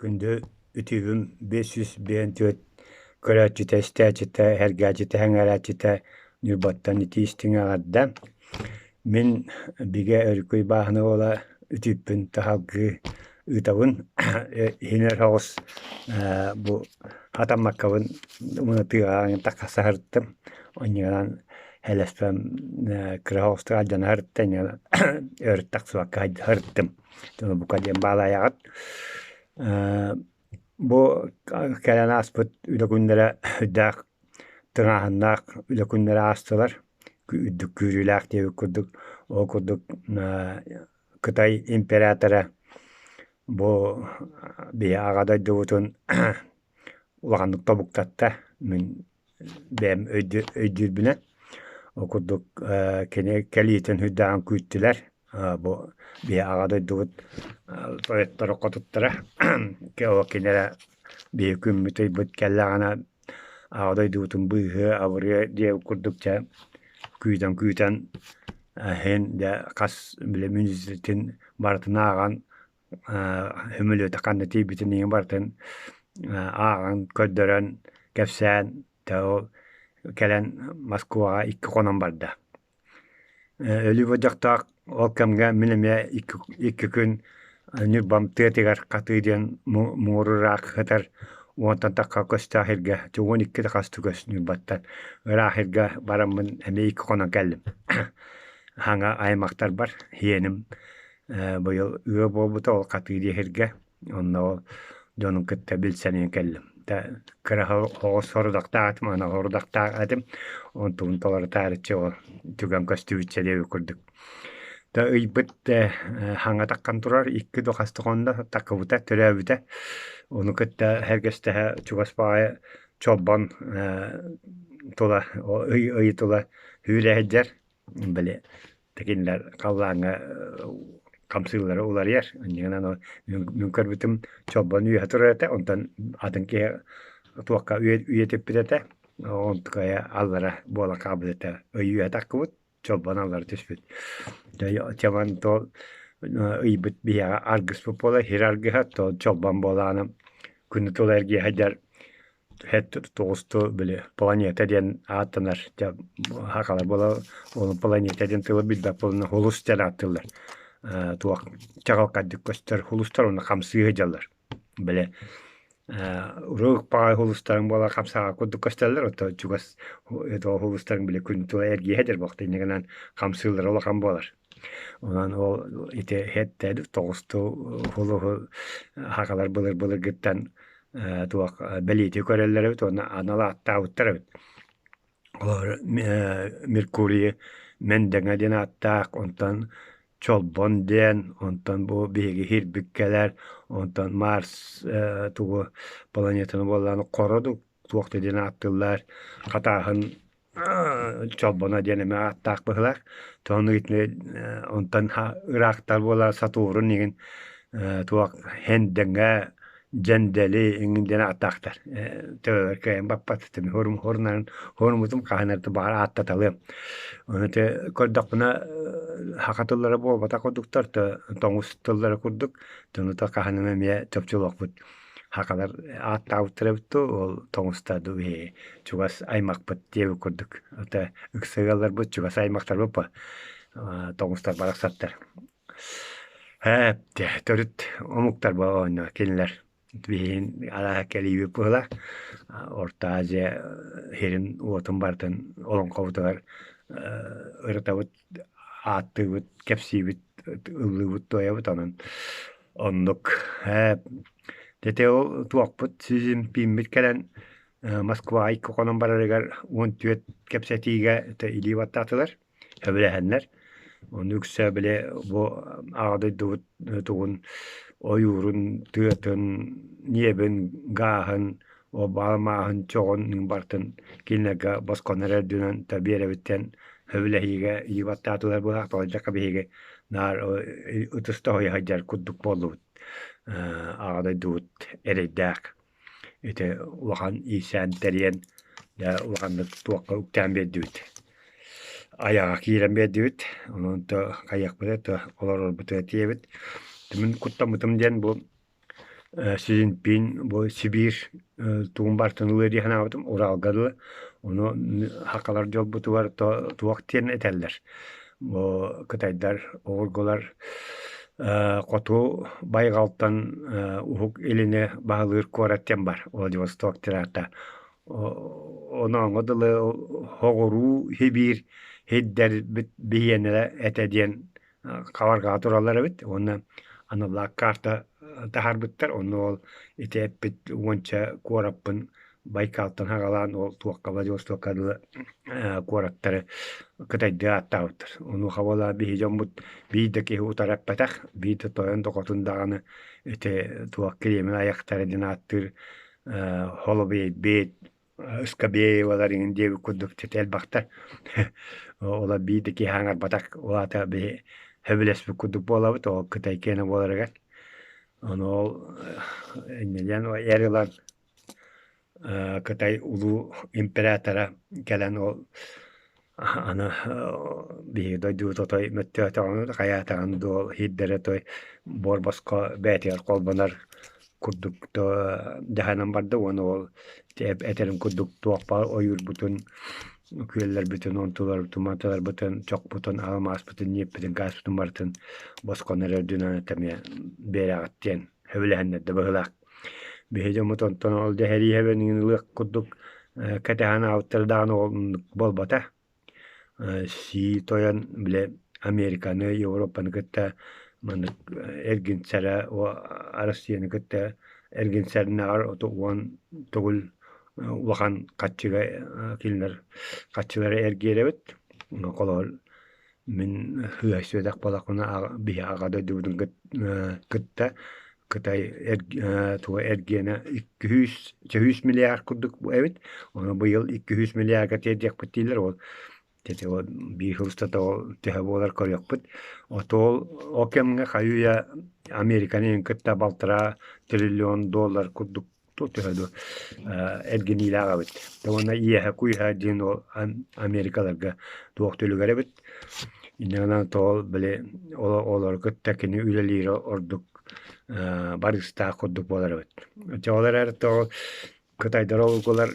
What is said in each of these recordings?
Күндү үтүөбүм 554 көрөөччүтэ, истээччитэ, эһэргээччитэ, сэҥээрээччитэ Ньурбаттан итии истиҥ эҕэрдэ. Мин Бигэ Өркүй бааһына уола үтүөппүн таһалгыы ыытабын. Иһинэр соҕус бу хатаммаккабын уонна тыаҕа тахса сырыттым. Онньугунан элэспэм кыра соҕустук алдьана сырытта, өр тахсыбакка сырыттым. Бука диэн баалаайаҕыт. Бу кэлэн ааспыт үлэ күннэрэ сүрдээх тыҥааһыннаах үлэ күннэрэ аастылар. Үрдүк күүрүүлээх диэбит курдук, ол курдук Кытай императора бу биһи аҕа дойдубутун улаханнык тобуктатта. Мин бэйэм өйдүүрбүнэн. Ол курдук кини кэлиитин сүрдээҕин күүттүлэр. Бу биһи аҕа дойдубут тойотторо хотуттара кини эрэ биһи күммүт-ыйбыт кэллэҕинэ аҕа дойдубутун быыһыа, абырыа диэбит курдук дьэ күүтэн-күүтэн иһин дьэ хас били мүнүүтэтин барытын ааҕан сөмөлүөтэ ханна тиийбитин иһин барытын ааҕан көрдөрөн кэпсээн дьэ ол кэлэн Москваҕа икки хонон барда. Өлүү болдьохтоох ол кэмҥэ мин эмиэ икки күн Ньурбам тыатыгар Хатыы диэн муҥур ыраах сытар уонтан тахха көстөөх сиргэ 12 да хас да көс Ньурбаттан ыраах сиргэ бараммын эмиэ икки хонон кэллим. Хаҥа аймахтарбар сиэним быйыл ыал буолбута ол Хатыы диэн сиргэ Онно ол дьонун кытта билсэн кэллим. Кыра оҕус сорудахтаах этим, аны сорудахтаах этим. Онтубун толору таарыччы ол түгэн көстүбүччэ диэбит курдук. Да ыйбыт хаҥа таххан турар, икки да хас да хонно таккыбыта, төрөөбүтэ. Ону кытта сэргэстэһэ чугас баҕайы чолбон тула, ый ый тула сүүрэ сылдьар. Били кинилэр халлааҥҥа хамсыыллара уларыйар. Инньэ мин көрбүтүм чолбон үөһэ турар этэ, онтон атын киһи туохха үйэтиппит этэ, онтукайа аллара буола хаалбыт этэ. Ый үөһэ таххыбыт, чолбон аллара түспүт. Чабан то ыйбыт биһиэхэ аргыспыт буола, сир аргыһа, то чолбон буолааны күнү тула эргийэ сылдьар тоҕусту били планета диэн ааттанар дьэ сахалар буола ол планета диэн тылы билбэт буолан хулус диэн ааттыыллар туох чаҕылхайдык көстөр хулустар уонна хамсыы сылдьаллар били урук баҕайы хулустарыҥ буола хамсааҕа курдук көстөллөр оттон чугас хулустарыҥ били күн тула эргийэ сылдьар буолуохтар инньэ гынан хамсыыллара улахан буолар. Онон ол ити һэттэри тоҕустуу хулуһу сахалар былыр-былыргыттан туох бэлиэтии көрөллөр эбит уонна анал ааттаабыттар эбит. Олор Меркурийы Мэндэҥэ диэн ааттаах, онтон Чолбон диэн, онтон бу биһиги Һирбиккэлэр, онтон Марс тугу планетаны буоллаҕына Хоро туох да диэн ааттыыллар, хатааһын Чолбоно диэн эмэ ааттаах быһыылаах. Тону итини онтон ыраахтар буола сатуурун иҥин туох Хэндэҥэ, Дьэндэли иҥин диэн ааттаахтар. Төбөбөр кыайан баппат этим. Хорунарын хоруммутум хаһан эрэ баҕар ааттаталыам. Ону ити көрдөхпүнэ саха тыллара буолбатах курдуктар, тоҥус тыллара курдук. Дьонута хаһан эмэ эмиэ чопчулуохпут. Хахалар ааттаабыттара эбит дуу, ол тоҥустар дуу биһиги чугас аймахпыт диэбит курдук. Это ыкса ыалларбыт, чугас аймахтарбыт ба тоҥустар барахсаттар. Ээ, төрүт омуктар ба оонньоо кинилэр биһигин арааһа кэлиибит быһыылаах. Орто Азия сирин уотун барытын олоҥхобутугар ырытабыт, ааттыыбыт, кэпсиибит, ыллыыбыт, туойабыт онон оннук ээ ити ол туохпут Си Цзиньпинмит кэлэн Москваҕа икки хонон барарыгар 14 кэпсэтиигэ илии баттаатылар, сөбүлэһэннэр. Ону үксэ били бу аҕа дойдубут тугун ойуурун, тыатын, ньиэбин, гааһын, алмааһын, чоҕун барытын кинилэргэ босхону эрэ үрдүнэн биэрэбиттэн сөбүлэһиигэ илии баттаатылар быһаах тоҕо биһиги наар ытыс тоһуйа сылдьар курдук буоллубут. Аҕа дойдубут эрэйдээх ити улахан иирсээн тэрийэн дьэ улаханнык туохха үктээн биэрдибит. Айаҕа киирэн биэрдибит. Онон то хайыахпытый то олорорбутугар тиийэбит. Мин куттаммытым диэн бу. Си Цзиньпин бу Сибиир тугун барытын ылыа дии санаабытым, Уралга дылы. Ону сахалар дьолбутугар туох диэн этэллэр. Бу кытайдар оҕургулар хоту байҕалтан Уһук Илини баһылыыр куорат диэн бар, Владивосток тираата. Онооҥҥо дылы соҕуруу Сибиир сирдэрбит биһиэнэ этэ диэн хабарҕаҕа тураллар эбит уонна аналлаах карта таһаарбыттар. Онно ол ити эппит уонча куораппын Байкалтан саҕалаан ол туохха Владивостокка дылы куораттары кытайдыы ааттаабыттар. Онуоха буола биһи дьоммут биир да киһи утары эппэтэх, биир да тойон дохотун даҕаны ити туох Кремль айахтара диэн ааттыыр холобуйбит Скобеевалар иҥин диэбит курдук ситэ элбэхтэр. Олор биир да киһи аҥарбатах, ол аата биһи сөбүлэспит курдук буолабыт, ол кытай киэнэ буоларыгар. Ону ол инньэлээн эр ылан Кытай улуу императора кэлэн ол аны биһиги дойдубут отой мөттөөтөҕүн хайаатаҕын дуо иһирдэрэ той буор босхо бэйэтигэр холбонор курдук дьаһанан барда уонна ол этэрин курдук туох баар ойуурбутун күөллэрбитин онтуларбытын мантыларбытын чохпутун алмааспытын ньиэппитин гааспытын барытын босхону эрэ үрдүнэн эмиэ биэрэҕит диэн сөбүлэһэннэрдэ быһыылаах. Биһиги дьоммут онтон ол дьэ сэрииһэбин ылыах курдук кэтэһэн аҕалбыттара даҕаны оннук буолбата. Сии тойон били Американы, Европаны кытта маннык эргинсэрэ Россияны кытта эргинсэринээҕэр уон төгүл улахан хаччыга кинилэр хаччылары эргиэр эбит. Холобур Мин ыһыа буоллахпына биһи аҕа дойдубутун кытта Кытай туга эргиэнэ 200 миллиард курдук эбит. Ону быйыл 200 миллиардка тиэрдиэхпит дииллэр. Ол биир сыл устата ол төһө буолар көрүөхпүт. Отол ол кэмҥэ хайы-үйэ Американы кытта балтараа триллион доллар курдук төһө дуо эргиниилээх эбит. Уонна иэһэ-куйаһа диэн ол Америкаларга туох түлүгэр эбит. Инньэ гынан тоҕо били олору кытта кини үлэлиирэ ордук барыстаах курдук буолар эбит. Оччоҕолор эрэ тоҕо кытайдар олугулар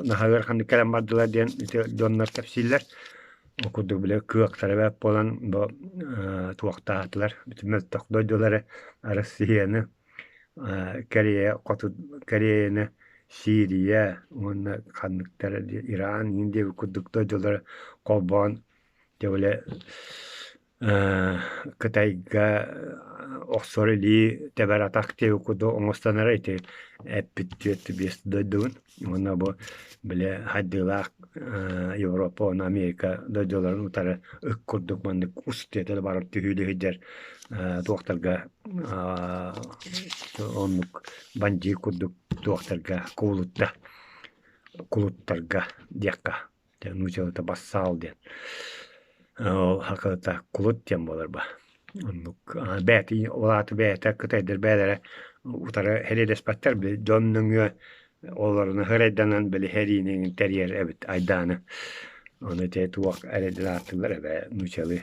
наһаа ыараханнык кэлэн бардылар диэн ити дьоннор кэпсииллэр. Ол курдук били кыахтара бэрт буолан бу туохтаатылар бүтүн мөлтөх дойдулары Россияны Корея хоту Кореяны Сирия уонна ханныктара Иран Индия курдук дойдулары холбоон дьэ били Кытайга охсор илии тэбэр атах диэбит курдук оҥостонор ити эппит түөрт биэс дойдубун уонна бу били хайдыылаах Европа уонна Америка дойдуларын утары ык курдук маннык устуйата барар түһүүлүү сылдьар туохтарга оннук бандьыыт курдук туохтарга кубулутта кулуттарга диэххэ нуучалата бассаал диэн ол хакыта кулут диэн буолар ба оннук бэйэтин ол аата бэйэтэ кытайдар бэйэлэрэ утары сэриилэспэттэр дьон нөҥүө олоруна сырайданан били сэриини тэрийэр эбит айдааны ону ити туох эрэйдэр ааттыыллар эбээ нуучалыы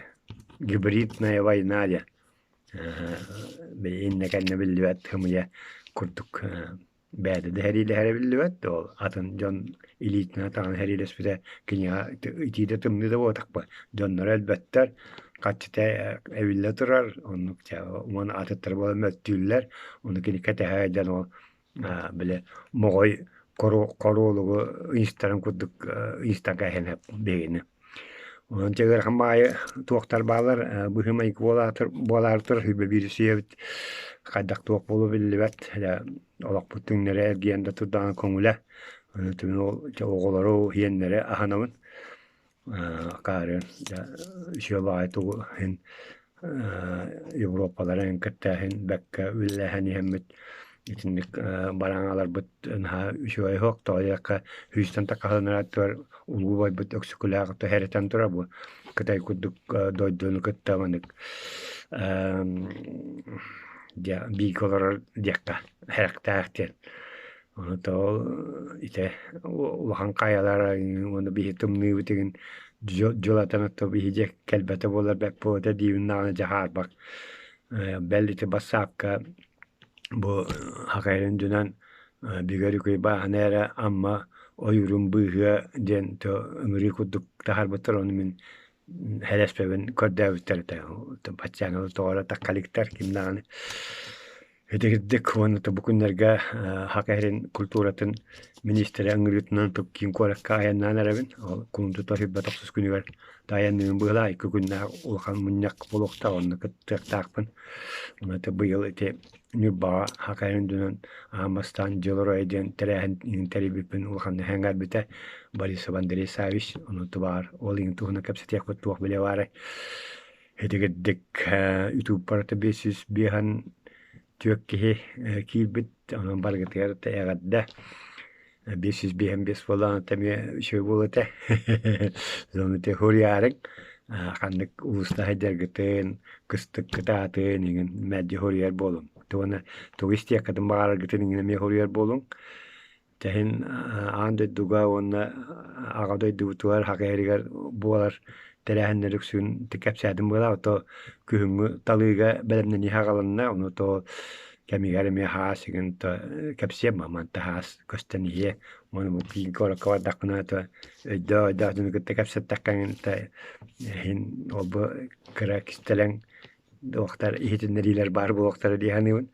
гибридная война диэн били иннэ-кэннэ биллибэт хымыйа курдук бэйэтэ да сэриилэһэрэ биллибэт ол атын дьон илиитинэн атаҕын сэриилэспитэ киниэхэ итиитэ тымныыта буолбатахпа дьонноро өлбөттөр хаччыта эбиллэ турар оннук уонна атыттар буолан мөлтүүллэр ону кини кэтэһэ сылдьан ол били моҕой хоруолугу ыйыстарын курдук ыйыстан кээһэн биһигини. Онон дьэ ыарахан баҕайы туохтар бааллар быһыы-майгы буолаары турар сүүрбэ биир сүйэбит хайдах туох буолуо биллибэт олохпут түҥнэри эргийэн да турдаҕына көҥүлэ ол оҕолору иһиэннэри аһынабын Акаары үчүгэй баҕайы тугу иһин Европалары кытта иһин бэккэ үлэлэһэн иһэммит итинник бараҥаларбыт наһаа үчүгэй суох тоҕо диэххэ сүүстэн тахсаннарааттыгар улуу убайбыт Өксөкүлээх түһэритэн турар бу Кытай курдук дойдуну кытта маннык бииргэ олорор диэххэ сэрэхтээх диэн. Ону ол ити улахан хайалар уонна биһи тымныыбыт игин дьулатан ото биһи дьэ кэлбэтэ буолар бэрт буолуо диибин даҕаны дьэ хаарбах. Бэл ити бассаапка Бу хахайын үрдүнэн бүгэр үкүй бааһына эрэ Амма ойуурун быыһыа диэн ыҥырыы курдук таһаарбыттар, ону мин һэлэспэбин көрдөөбүттэр этэ. Баччааҥҥы тоҕо эрэ таккаликтар ким даҕаны итигирдик уонна бу күннэргэ Саха сирин культуратын миниистирэ ыҥырыытынан киин куоракка айаннаан эрэбин. Ол кулун тутар 29 күнүгэр айанныыбын быһыылаах икки күннээх улахан мунньах буолуохтаах, онно кыттыахтаахпын. Онон быйыл ити Ньурбаҕа Саха сирин үрдүнэн аан бастаан «Дьыл оройо» диэн тэрээһин тэрийбиппин улаханнык сэҥээрбитэ Борисов Андрей Саввич. Ону баар ол иһин туһунан кэпсэтиэхпит туох билэ баарай. Итигирдик ютубпар 554 киһи киирбит, онон барыгытыгар эҕэрдэ. 555 буоллаҕына эмиэ үчүгэй буолуо этэ. Ону хуруйаарыҥ, ханнык улууста сылдьаргытын, кыстыккыт аатын иҥин мэлдьи хуруйар буолуҥ. Уонна тугу истиэххитин баҕараргытын иҥин эмиэ хуруйар буолуҥ. Тэһин аан дойдуга уонна аҕа дойдубутугар Саха сиригэр буолар тэрээһиннэр үксүн кэпсээтим быһыылаах. Ото күһүҥҥү талыыга бэлэмнэнии саҕаланна, ону то кэмигэр эмиэ хаас игин то кэпсиэм мантан хаас көстөн иһиэ. Уонна бу киин куоракка бардахпына то өйдөөх-өйдөөх дьону кытта кэпсэттэххэ иһин ол-бу кыра кистэлэҥ туохтар иһитиннэриилэр баар буолуохтара дии саныыбын.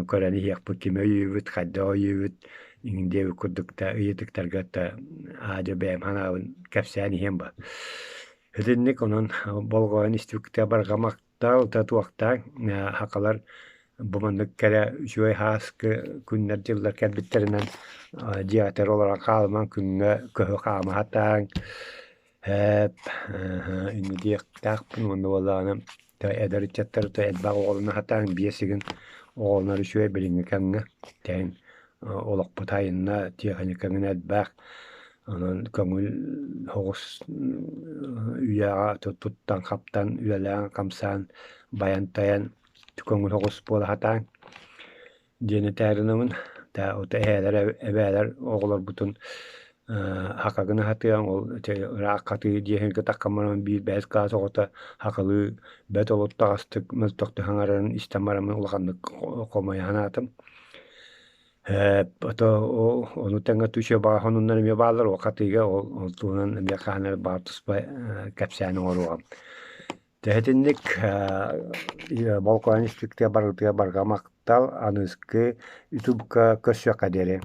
Көрөн иһиэхпит, кими өйүүбүт, хайдах өйүүбүт иҥин диэбит курдук да ыйытыктарга да аа-дьуо бэйэм санаабын кэпсээн иһиэм ба. Итинник онон болҕойон истибиккитэ барҕа махтал, туохтаах сахалар бу маннык кэрэ үчүгэй һааскы күннэр-дьыллар кэлбиттэринэн дьиэҕитигэр олорон хаалымаҥ, күҥҥэ көһө хаама сатааҥ Һээп, инньэ диэхтээхпин уонна буоллаҕына эдэр ыччаттары элбэх оҕолоно сатаан биэс игин оҕолонор үчүгэй билиҥҥи кэмҥэ тэҥ олохпут айанна тиэхиньикэҥин элбэх онон көҥүл соҕус үйэҕэ туттан-хаптан үлэлээн-хамсаан байан-тайан көҥүл соҕус буола сатаан диэн этээринэбин. Эһээлэр, эбээлэр оҕолорбутун хакагын аһатыаҥ, ол ыраах хатыы диэһингэ таххан баран биир бэһис кылаас оҕото хакалыы бэрт олуттаҕастык мөлтөхтүк саҥарарын истэн бараммын улаханнык хомойо санаатым. Ону тэҥэ түчүө баҕа сонуннар эмиэ бааллар, ол хатыыга ол туһунан эмиэ хаһан эрэ баар туспа кэпсээн оҥоруоҕум. Итинник болкуон испиктэр барытыгар барҕа махтал, аныгыскы ютубка көрсүөххэ диэри.